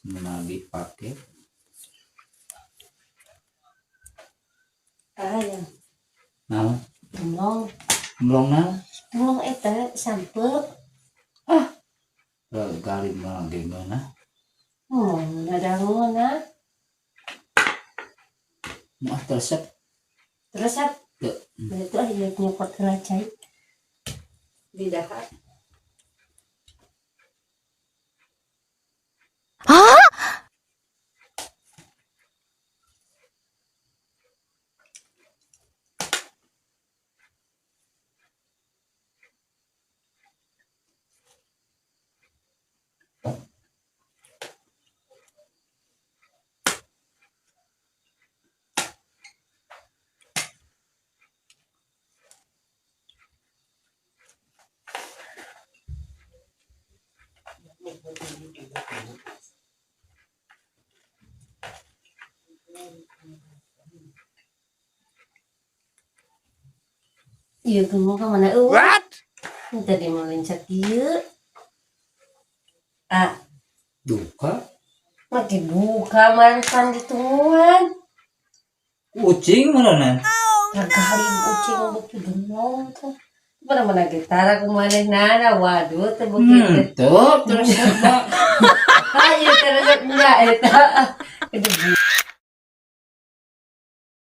Menagih paket. Ah, ya. Naon? Gemlong. Melong naon? Gemlong eta sampe. Gali mah gimana? Ada nguna. Mau teresep. Terus ap? Teu. Itu ah ieu nyokot heula cai. Di dahar. Iya, gemuk ka mana eueuh? What? Tadi mau lincak ieu. Ah, Duka. Mah dibuka mantan ditungguan. Kucing mana? Kali ucing beuki gemong tuh. Mana mana gitar aku manehna, waduh teh beuki Tuh terus apa? Ah, ieu teh resep nya eta. Itu.